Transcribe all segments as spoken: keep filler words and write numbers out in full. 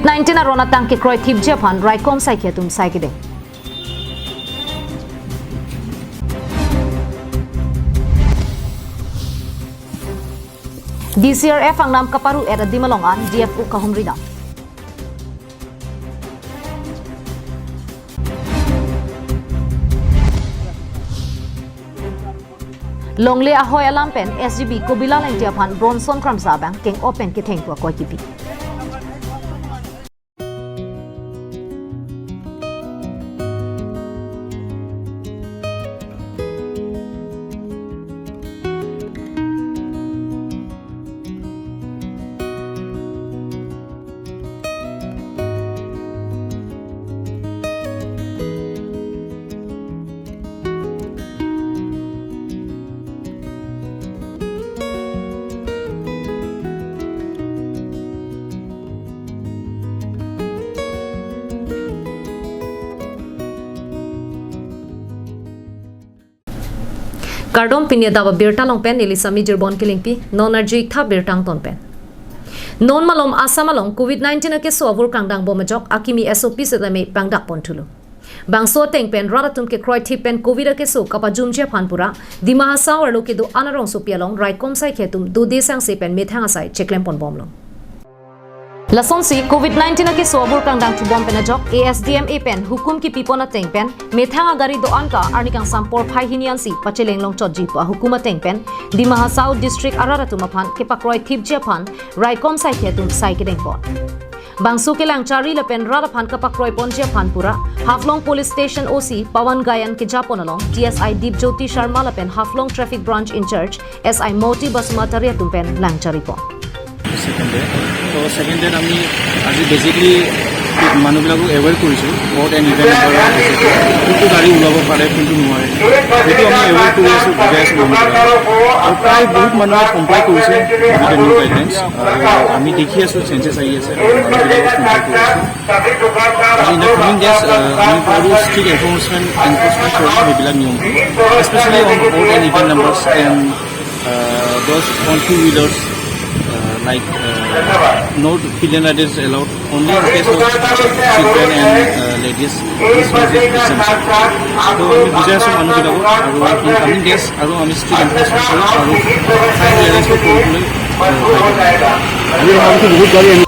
Nineteen aron atang kekroi thipji aphan raikom saikhi atum sai kedeng. D C R F angnam kaparu-et adim along an D F O kahumri dam. Longle ahoi alam pen S G B Kobila Lengti aphan Bronson Kramsa abang keng-op pen ketheng pu akoi kipi. Kardom, pini adap abirta along pen neli Sami Jirbon Kilingpi, non arju-ik tha birta angton pen. Non malom Assam along covid nineteen akeso avur kangdang bom ajok akimi S O P setame pangdak pon thulo. Bangso ateng pen rat atum kekroi thip pen covid akeso kapajumji aphan pura, Dima Hasao arlo kedo-an arongsopi along raikom saikhi atum dode sangse pen methang asai cheklem pon bomlo. Lasonsi covid nineteen akeso avur kangdang thubom pen ajok A S D M A pen hukum kipi pon ateng pen methang agari do-an ta arni kangsam porphai hini ansi pacheleng longchotji pu ahukum ateng pen Dima Hasao district arat atum aphan kepakroi thipji aphan raikom saikhi atum sai kedeng pon. Bangso kelang chari lapen rat aphan kapakroi ponji aphan pura, Haflong Police Station O C Pawan Gayan keja pon along T S I Deep Jyoti Sharma lapen Haflong Traffic Branch in-charge S I Moti Basumatary atum pen lang chari pon. Second day. So, second day আমি আজি বেচিকেলি মানুহবিলাকক এৱেৰ কৰিছোঁ, odd and even number কোনটো গাড়ী ওলাব পাৰে, কোনটো নোৱাৰে, সেইটো আমি এৱেৰ কৰি আছোঁ, বুজাই আছোঁ মানুহবিলাকক। আৰু প্ৰায় বহুত মানুহে কমপ্লাই কৰিছে উইথ দ্য নিউ গাইডলাইনছ। আৰু আমি দেখি আছোঁ, চেঞ্জেছ আহি আছে, আৰু মানুহবিলাকক কমপ্লাই কৰি আছোঁ। আৰু ইন দ্য কামিং ডেজ, আহ, আমি আৰু ষ্ট্ৰিক্ট এনফৰ্চমেণ্ট, এনফৰ্চমেণ্ট কৰিম সেইবিলাক নিয়ম, especially on odd and even numbers and, uh, those on two wheelers, uh, like, uh, no children riders allowed, only in case of children and, uh, ladies, this means is essential. তো আমি বুজাই আছোঁ মানুহবিলাকক, আৰু in coming days আৰু আমি strict enforcement কৰিম আৰু fine arrange কৰিবলৈ, আহ, ট্ৰাই কৰিম। আজি ভাবিছোঁ বহুত গাড়ী আহি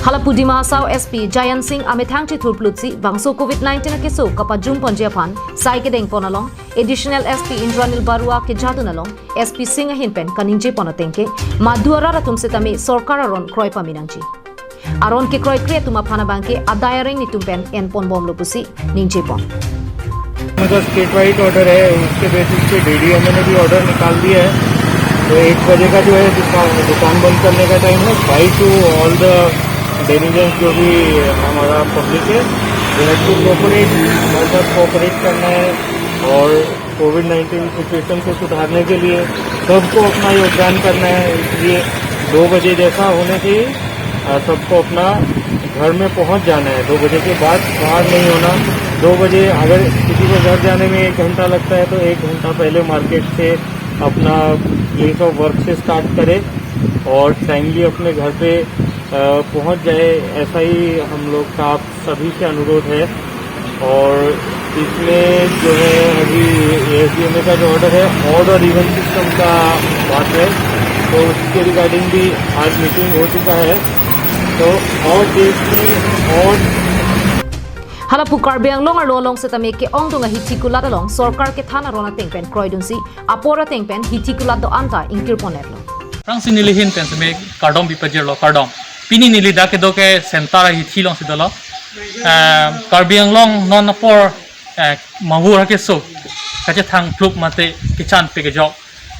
Halapu Dima Hasao S P Jayant Singh amethang chithurplutsi bangso covid nineteen akeso kapajum ponji aphan sai kedeng pon along Additional S P Indranil Barua kejadun along S P Singh ahin pen kaningje pon ateng ke madu arat atum setame sorkar aron kroi pame nangji. Aron kekroi kre atum aphan abang ke adai areng netum pen en pon bomlo pusi ningje pon. उनका state wide order है, उसके बेसिस पे डीडीएमए ने भी ऑर्डर निकाल दिया है। तो एक बजे का जो है दुकान, दुकान बंद करने का टाइम है। बाय टू ऑल द डेलीजेंट्स, जो भी हमारा पब्लिक है, वी हैव टू कोऑपरेट, हमारे साथ कोऑपरेट करना है। और कोविड नाइन्टीन सिचुएशन को सुधारने के लिए सबको अपना योगदान करना है। इसलिए दो बजे जैसा होने से ही, अ, सबको अपना घर में पहुंच जाना है। दो बजे के बाद बाहर नहीं होना। दो बजे अगर किसी को घर जाने में एक घंटा लगता है तो एक घंटा पहले मार्केट से अपना प्लेस ऑफ वर्क से स्टार्ट करें और टाइमली अपने घर पे, अ, पहुंच जाए, ऐसा ही हम लोग का आप सभी से अनुरोध है। और इसमें जो है अभी एएसडीएमए का जो ऑर्डर है, ऑड और इवन सिस्टम का बात है, तो उसके रिगार्डिंग भी आज मीटिंग हो चुका है। तो और देश में और Halapu Karbi Anglong arlo along setame ke-ongdung ahithi kulat along sorkar kethan aron ateng pen kroidunsi apor ateng pen hithi kulat do-an ta ingkir pon-etlo. Rangsi neli ahin pen seme kardom bi pajirlo, kardom. Pini neli dak kedo ke center ahithi alongsi dolo. Eh, Karbi Anglong non apor, eh, mavur akeso kachethang plup mate kechan pe kejok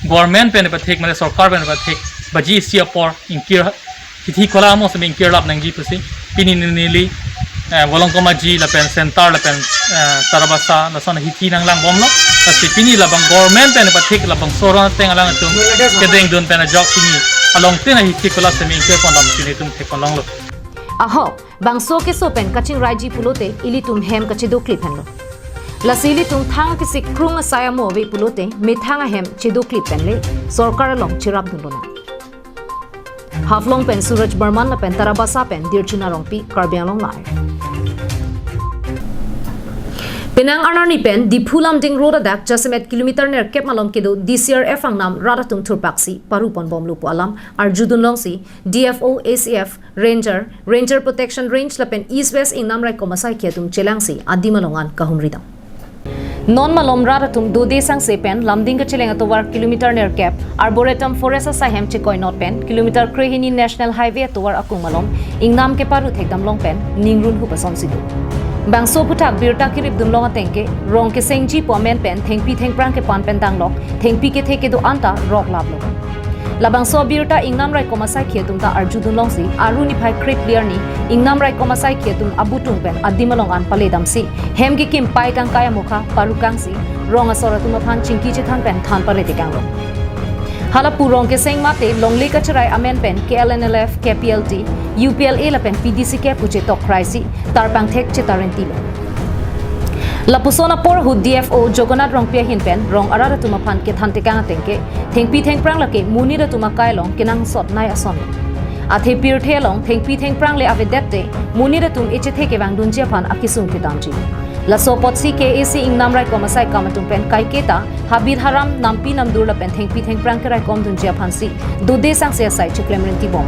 government pen pathik mate sorkar pen pathik baji isi apor ingkir hithi kulat amo seme ingkir lap nangji pusi pini neli, eh, Volongkom Aji lapen center lapen, eh, Tarabasa lason hithi nanglang bomlo. Lasi pini labang government pen pathik labangso aron ateng alanglitum kedengdun pen ajok pini along tin ahithi kulat seme ingkir pon lam pini tum thek pon longlo. Ahok, bangso keso pen kachingraiji pulote ilitum hem kachedoklip henlo. Lasi ilitum thang kesik krung asai amo ave pulote methang ahem chedoklip pen le sorkar along cherapdun lonang. Haflong pen Suraj Barman lapen Tarabasa pen Dirchina Rongpi, Karbi Anglong Live. Penang arni pen Diphu Lumding Road adak jasemet kilometer nerkep malom kedo D C R F angnam rat atum thurpaksi paru ponbomlo pu alam arjudun longsi D F O, A C F, Ranger, Ranger Protection Range lapen East West Ingnam Raikom asaikhi atum chelangsi adim along an kahumridam. Non malom rat atum dode sangse pen Lumding kacheleng atovar kilometer nerkep Arboretum Forest asaihem chekoinot pen kilometer krehini National Highway atovar akung malom ingnam keparu thekdam long pen ningrun hup asonsi do. Bangso aphuthak birta kiripdun long ateng ke rong kesengji pu amen pen thengpi thengphrang kepan pen danglok thengpi kethe kedo-an ta rok laplo. Labangso abirta Ingnam Raikom asaikhi atum ta arjudun longsi aru niphai krepli arni Ingnam Raikom asaikhi atum abutung pen adim along an paledamsi hem kekim pai tangkai amokha parukangsi rong asor atum aphan chingki chethan pen than pare tekanglo. Hala pu rong keseng mate longle kacherai amen pen K L N L F, K P L T, U P L A lapen P D C K pu chetok kraisi tarpangthek chetarentilo. Lapuson apor ahut D F O Jagannath Rongpi ahin pen rong arat atum aphan kethan tekang ateng ke thengpi thengphrang lake monit atum akai along kenangsot nai ason. Athe pirthe along thengpi thengphrang le avedet te monit atum echethe kevangdunji aphan akesung kedamji. Laso apotsi K A C Ingnam Raikom asai akam atum pen kaiketa habit haram nampi namdur lapen thengpi thengphrang keraikomdunji aphansi dode sangse asai cheklem rentibom.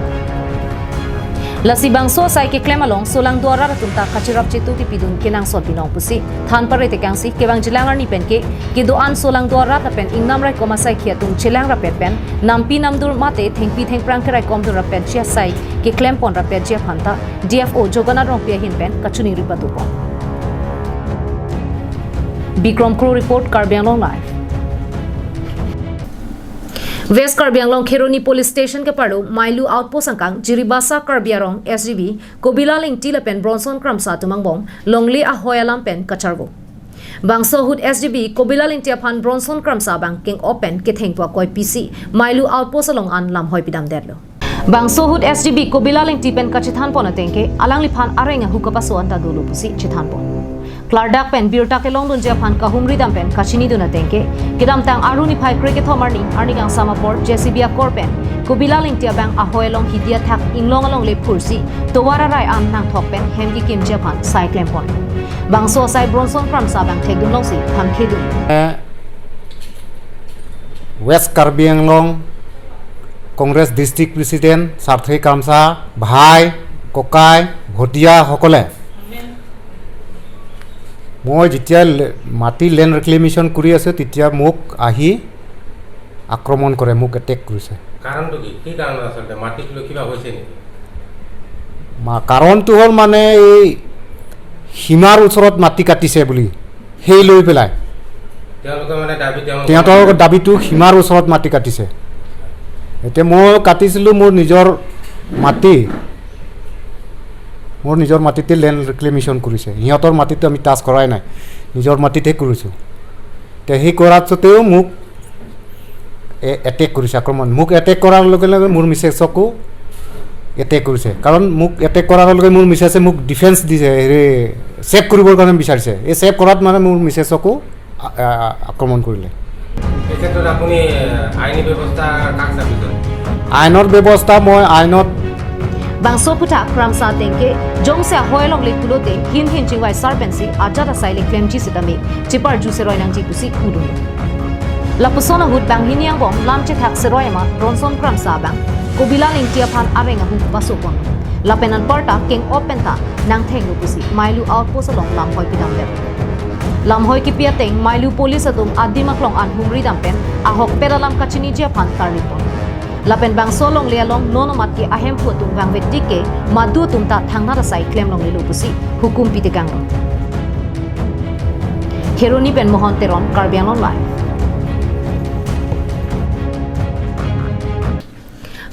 Lasi bangso asai keklem along solangdo arat atum ta kacherap chetu tipidun kenangsot binong pusi than pare tekangsi kevangjilang arni pen ke kedo-an solangdo arat lapen Ingnam Raikom asaikhi atum chelang rapet pen nampi namdur mate thengpi thengphrang keraikomdun rapetji asai keklem pon rapetji aphan ta D F O Jagannath Rongpi ahin pen kachiningri patupon. Bikrom Kro report, Karbi Anglong Live. West Karbi Anglong Kheroni Police Station keparlo Mailu Outpost angkang Jiribasa Karbi Arong S G B Kobilal Ingti lapen Bronson Kramsa atum angbong longle ahoi alam pen kacharvo. Bangso ahut S G B Kobilal Ingti aphan Bronson Kramsa abang keng-op pen kethengpo akoi pisi Mailu Outpost along an lamhoi pidamdetlo. Bangso ahut S G B Kobilal Ingti pen kachethan pon ateng ke alangliphan areng ahu kapaso anta dolo pusi chethan pon. Klardak pen birta kelongdunji aphan kahumridam pen kachinidun ateng ke kedamtang aru niphai kre kethom arni arni kangsam apor J C B akor pen Kobilal Ingti abang ahoi along hidi athak inglong alongle phursi tovar arai an nangthok pen hem kekimji aphan sai klem pon. Bangso asai Bronson Kramsa abang thekdun longsi than khedun. Eh, West Karbi Anglong Congress District President Sarthe Kramsa, ভাই, ককাই, ভতিজা সকলে, মই যেতিয়া লে-, মাটি লেণ্ড ৰেক্লেমেশ্যন কৰি আছোঁ, তেতিয়া মোক আহি আক্ৰমণ কৰে, মোক এটেক কৰিছে। কাৰণটো কি? কি কাৰণ আচলতে মাটিক লৈ কিবা হৈছে নেকি? মা-, কাৰণটো হ'ল মানে এই সীমাৰ ওচৰত মাটি কাটিছে বুলি, সেই লৈ পেলাই। তেওঁলোকে মানে দাবী, তেওঁলোকে তেওঁলোকৰ মানে দাবীটো সীমাৰ ওচৰত মাটি কাটিছে। এতিয়া মই কাটিছিলোঁ মোৰ নিজৰ মাটি, মোৰ নিজৰ মাটিতে লেণ্ড ৰেক্লেমেশ্যন কৰিছে। সিহঁতৰ মাটিটো আমি টাচ কৰাই নাই, নিজৰ মাটিতহে কৰিছোঁ। এতিয়া সেই কৰাৰ স্বত্তেও মোক এ-, এটেক কৰিছে, আক্ৰমণ। মোক এটেক কৰাৰ লগে লগে মোৰ মিছেছকো এটেক কৰিছে। কাৰণ মোক এটেক কৰাৰ লগে মোৰ মিছেছে মোক ডিফেন্স দিছে, হেৰি, ছেভ কৰিবৰ কাৰণে বিচাৰিছে। এই ছেভ কৰাত মানে মোৰ মিছেছকো আ-, আ-, আক্ৰমণ কৰিলে। এই ক্ষেত্ৰত আপুনি, এ, আইনী ব্যৱস্থা কাক চাপিছে? আইনৰ ব্যৱস্থা মই আইনত Bangso aphuthak Kramsa ateng ke jongsi ahoi alongle pulote hin hin chingvai sar pensi ajat asai le klemji sitame cheparju seroi nangji pusi kudun. Lapuson ahut banghini angbong lam chethak seroi amat Bronson Kramsa abang Kobilal Ingti aphan areng ahu paso pon. Lapen anparta keng-op penta nangthenglo pusi Mailu Outpost along lamhoi pidamdet. Lamhoi kipi ateng Mailu Police atum adim aklong an humridam pen ahokpet alam kachiniji aphan tarlipon. Lapen bangso longle along non amat ke ahemphu atum vangvetik ke madu atum ta thangnat asai klem longlelo pusi hukum pitekanglo. Kheroni pen Mohon Teron, Karbi Anglong Live.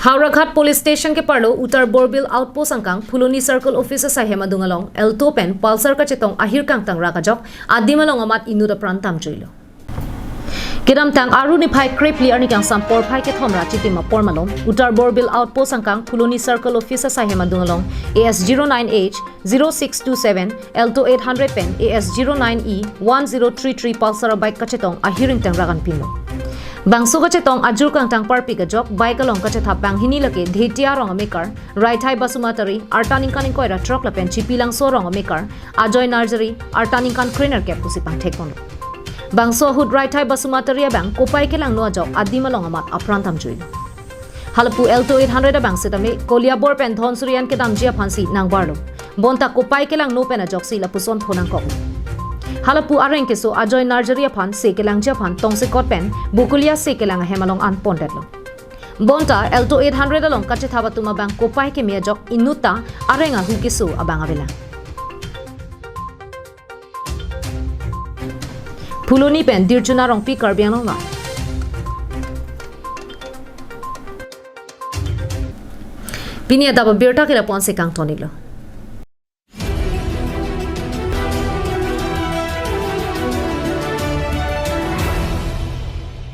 Howraghat Police Station keparlo Uttar Borbil Outpost angkang Phuloni Circle Office asaihem adung along Alto pen Pulsar kachetong ahir kangtang rak ajok adim along amat inut apran tamjuilo. Kedamtang aru niphai krepli arni kangsam porphai kethom ra chitim apor malom Uttar Borbil Outpost angkang Phuloni Circle Office asaihem adung along A S zero nine H zero six two seven, Alto eight hundred pen A S zero nine E one zero three three Pulsar abike kachetong ahir ingtang rak an pinlo. Bangso kachetong ajur kangtang parpik ajok bike along kachethap banghini lake Dhetia arong amekar Raithai Basumatary, arta ningkan ingkoi ra throk lapen Chipilangso arong amekar Ajoy Narjari, arta ningkan krenerkep pusi pangthekponlo. Bangso ahut Raithai Basumatary abang kopai kelangno ajok adim along amat apran tamjuilo. Halapu Alto eight hundred abang setame Koliabor pen Dhonsuri an kedamji aphansi nangbarlo. Bonta kopai kelangno pen ajoksi lapuson pho nangkoklo. Halapu areng keso Ajoy Narjari aphan se kelangji aphan tongsekot pen Bokolia se kelang ahem along an pondetlo. Bonta Alto eight hundred along kachethap atum abang kopai keme ajok inutta areng ahu keso abang avelang. Phuloni pen Dirchuna Rongpi, Karbi Anglong Live. Pini adap abirta ke lapu-ansi kangtonlo.